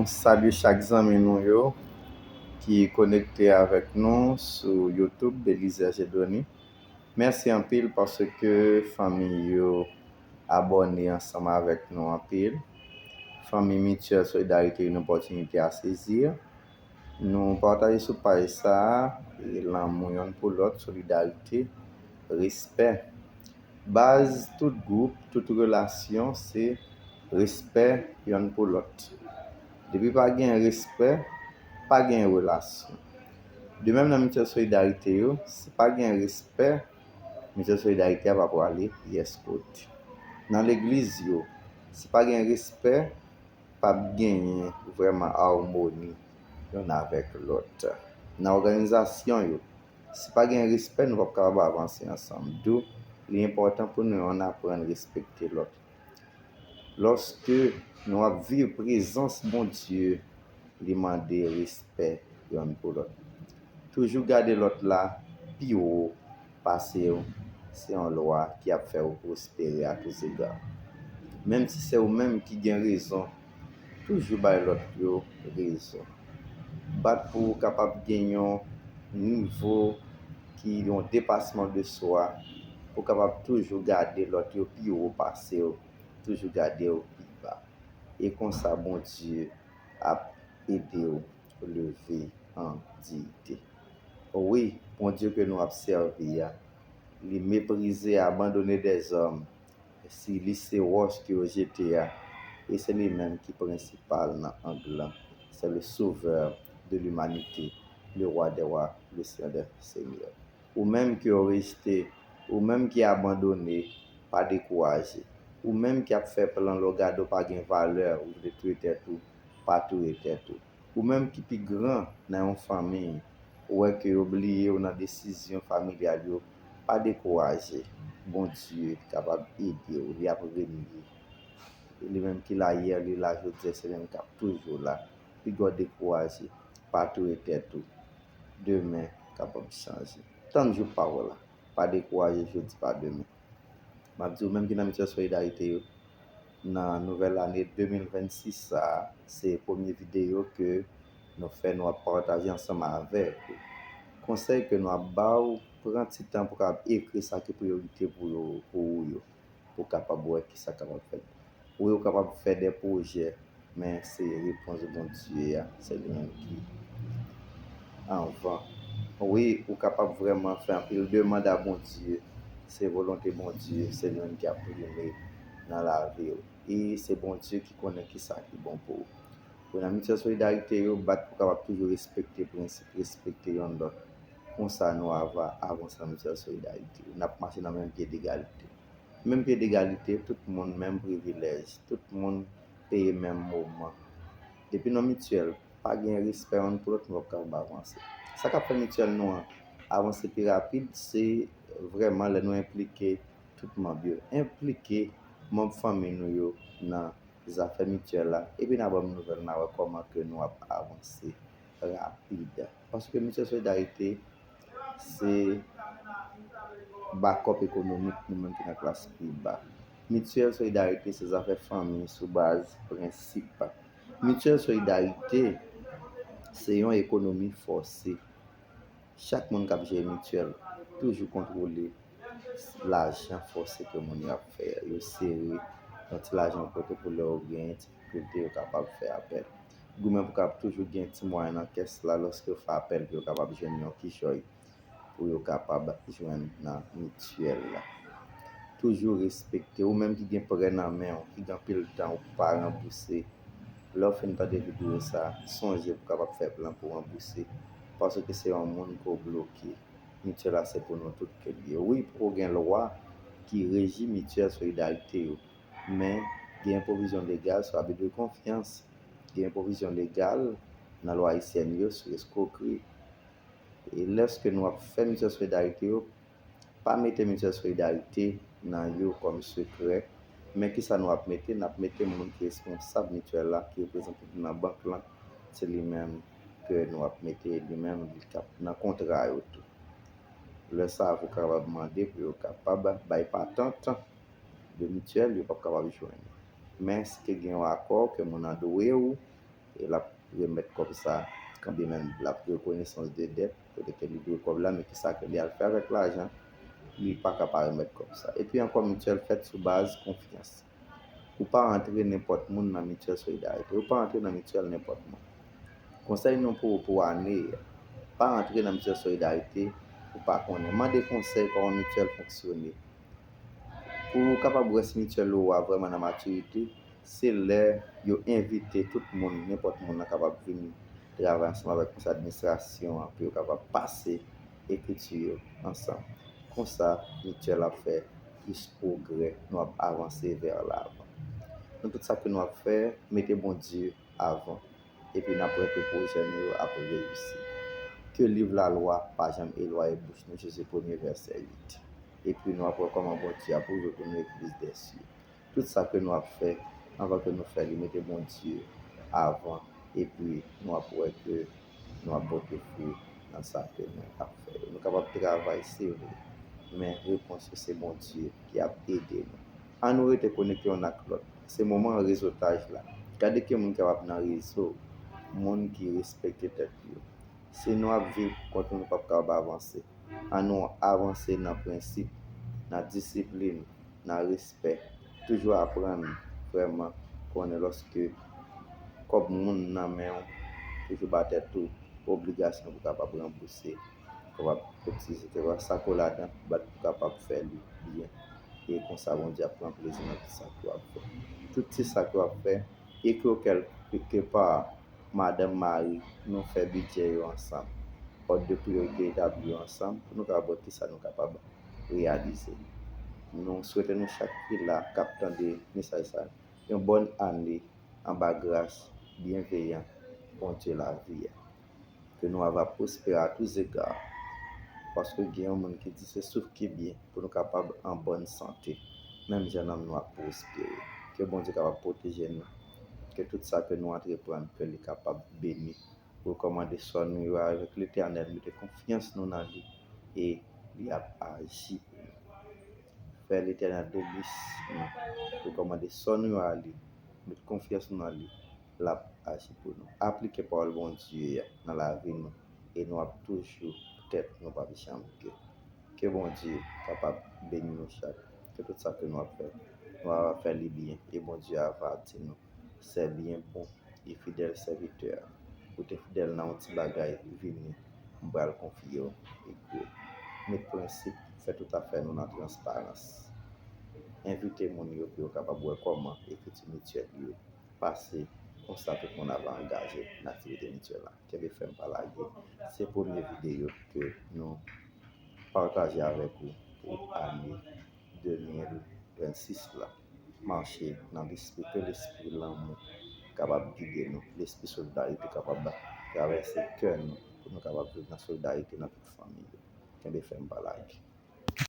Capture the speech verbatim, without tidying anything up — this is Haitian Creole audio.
Salye chak zanmi nou yo ki konekte avèk nou sou YouTube, Belizaire Jedony. Mèsi anpil paske fanmi yo abòne ansanm avèk nou anpil. Fanmi Mityèl Solidarite, une opportunité à saisir. Nou pataje sou paj sa a, e lanmou yonn pou lòt, solidarite, respè. Baz tout gwoup, tout relasyon, se respè yonn pou lòt. Depi pa gen respè, pa gen relasyon. De menm nan Mityèl Solidarite yo, si pa gen respè, Mityèl Solidarite a pa prale pyès kote. Nan legliz yo, si pa gen respè, p ap genyen vrèman awmoni yonn avèk lòt. Nan òganizasyon yo, si pa gen respè, nou p ap kapab avanse ansanm. Dou, li enpòtan pou nou yonn aprann respekte lòt. Lòske nou ap viv prezans Bondye, li mande respè yonn pou lòt. Toujou gade lòt la pi wo pase w, se yon lwa ki ap fè w pwospere a tout zega. Menm si se ou menm ki gen rezon, toujou bay lòt yo rezon. Bat pou w kapab gen yon nivo ki yon depasman de swa, pou w kapab toujou gade lòt yo pi wo pase w, toujou gade w pi ba. E konsa Bondye ap ede w leve an diyite. Wi, Bondye ke nou ap sèvi a, li meprize e abandone dèzòm. Si li se wòch ke yo jete a, e se li menm ki prensipal nan ang lan. C'est le sauveur de l'humanité, le roi des rois, le seigneur des seigneurs. Ou menm ke yo rejte, ou menm ki abandone, pa dekouraje. Ou menm ki ap fè plan lè w gade w pa gen valè, ou vle touye tèt ou, pa touye tèt ou. Ou menm ki pi gran nan yon fanmi, ou wè ke yo bliye w nan desizyon familyal yo, pa dekouraje. Bondye kapab ede w, li ap renye. Li menm ki la yè, li la jodi a, se li menm k ap toujou la. Piga w dekouraje, pa touye tèt ou. Demen kapab chanje. Tann jou pawòl la. Pa dekouraje jodi, pa demen. M ap di w menm ki nan Mityèl Solidarite yo, nan nouvèl ane de mil vennsis sa a, se premye videyo ke nou fè, nou ap pataje ansanm avèk ou. Konsèy ke nou ap ba w, pran ti tan pou w kapab ekri sa ki priyorite pou yo, pou ou yo, pou w kapab wè kisa kapab fèt. Wi, ou kapab fè de pwojè, men se repons Bondye a, se li menm ki anvan. Wi, ou kapab vrèman fè anpil demann a Bondye, se volonte Bondye, se li menm ki ap prime nan lavi w. E se Bondye ki konnen kisa ki bon pou ou. Wi, nan Mityèl Solidarite yo, bat pou kapab toujou respekte prensip, respekte yonn lòt. Konsa nou ava avanse nan Mityèl Solidarite. N ap mache nan menm pye degalite. Menm pye degalite, tout moun menm privilèj, tout moun peye menm moman. Depi nan Mityèl pa gen respè yonn pou lòt, nou p ap kapab avanse. Sa k ap fè Mityèl nou an avanse pi rapid, se vrèman lè nou enplike tout manm yo, enplike manm fanmi nou yo nan zafè Mityèl la, epi n a ban m nouvèl, n a wè kòman ke nou ap avanse rapid. Paske Mityèl Solidarite se bakòp ekonomik nou menm ki nan klas pi ba. Mityèl Solidarite se zafè fanmi sou baz prensip. Mityèl Solidarite se yon ekonomi fòse. Chak moun k ap jere Mityèl toujou kontwole lajan fòse ke moun yo ap fè. Yo sere yon ti lajan yo pote pou lè yo genyen difikilte, yo kapab fè apèl. Goumen pou kapab toujou gen ti mwayen nan kès la lòske yo fè apèl pou yo kapab jwenn yon kichòy pou yo kapab jwenn nan Mityèl la. Toujou respekte. Ou menm ki gen prè nan men w, ki gen anpil tan ou pa ranbouse, lè w fin tande videyo sa, sonje pou kapab fè plan pou ranbouse, paske se yon moun ke w bloke. Mityèl la se pou nou tout ke l ye. Wi, poko gen lwa ki reji Mityèl Solidarite yo, men gen pwovizyon legal sou abi de konfyans, gen pwovizyon legal nan lwa ayisyèn yo sou eskwokri. E lèske nou ap fè Mityèl Solidarite yo, pa mete Mityèl Solidarite nan yo kòm sekrè. Men kisa nou ap mete? N ap mete moun ki responsab Mityèl la, ki reprezante nou nan bank lan. Se li menm ke nou ap mete, li menm li k ap nan kontra yo tou. Lè sa a, pou kapab mande pou yo kapab bay patant de Mityèl, yo p ap kapab jwenn. Men si te gen yon akò ke moun nan dwe w, e l ap remèt kòb sa, kanmenm l ap gen rekonesans de dèt, kote ke li dwe kòb la, men kisa ke li al fè avèk lajan, li pa ka pa remèt kòb sa. Epi ankò, mityèl fèt sou baz konfyans. Ou pa antre nenpòt moun nan mityèl solidarite. Ou pa antre nan mityèl nenpòt moun. Konsèy nou pou ou pou ane a, pa antre nan mityèl solidarite ou pa konnen. Mande konsèy kòman mityèl fonksyone. Pou ou kapab wè si mityèl ou a vrèman nan matirite, se lè yo envite tout moun, nenpòt moun nan kapab vin travay ansanm avèk konsèy administrasyon an pou yo kapab pase ekriti yo ansanm. Konsa, mityèl ap fè plis pwogrè, nou ap avanse vè lavan. Nan tout sa ke nou ap fè, mete Bondye avan, epi n ap wè ke pwojè nou yo ap reyisi. Ke liv lalwa pa janm elwaye bouch nou, Jezi premye vèsè uit. Epi nou ap wè kòman Bondye ap ouvri pou nou egliz dèsye. Tout sa ke nou ap fè, anvan ke nou fè li, mete Bondye avan, epi nou ap wè ke nou ap pote fwi nan sa ke nou ap fè yo. Nou kapab travay, se vre, men repons yo se Bondye ki ap ede nou. Ann nou rete konekte youn ak lòt. Se moman rezotaj la. Gade ki moun ki ap nan rezo, moun ki respekte tèt yo. Si nou ap viv kont nou, nou p ap kapab avanse. Ann nou avanse nan prensip, nan disiplin, nan respè. Toujou aprann vrèman konnen lòske kòb moun nan men w, toujou ba tèt ou obligasyon pou kapab ranbouse, kapab kotize, kapab sa k ladan, bat pou kapab fè li byen. E konsa Bondye ap pran plezi nan tout sa ke w ap fè. Tout ti sa ke w ap fè, ekri yo kèlke pa, madanm, mari, nou fè bidjè yo ansanm. Òd de priyorite etabli yo ansanm pou nou kapab wè kisa nou kapab reyalize. Nou swete nou chak ki la, k ap tande mesaj sa, yon bòn ane anba gras byenveyan Bondye lavi a. Ke nou ava pwospere a tou zega, paske gen yon moun ki di se souf ki byen pou nou kapab an bòn sante, menm jan nanm nou ap pwospere. Ke Bondye kapab pwoteje nou, ke tout sa ke nou antreprann, ke li kapab beni. Rekòmande sò nou yo avèk Letènèl, mete konfyans nou nan li, e li ap aji pou nou. Fè Letènèl delice nou. Rekòmande sò nou yo a li, met konfyans nou nan li, l ap aji pou nou. Aplike pawòl Bondye a nan lavi nou, e nou ap toujou, poutèt nou p ap janm pè. Ke Bondye kapab beni nou chak, ke tout sa ke nou ap fè, nou ap fè li byen, e Bondye ava di nou, c'est bien, bon et fidèle serviteur. Ou te fidèl nan yon ti bagay, vini, m pral konfye w pi gwo. Met prensip, fè tout afè nou nan transparans. Envite moun yo pou yo kapab wè kòman ekriti mityèl yo pase, konsa tout moun ava angaje nan aktivite mityèl la. Kenbe fèm, pa lage. Se premye videyo ke nou pataje avèk ou pou ane de mil vennsis la. Mache nan lespri, ke lespri lanmou kapab gide nou, lespri solidarite kapab travèse kè nou, pou nou kapab viv nan solidarite nan tout fanmi yo. Kenbe fèm, pa lage.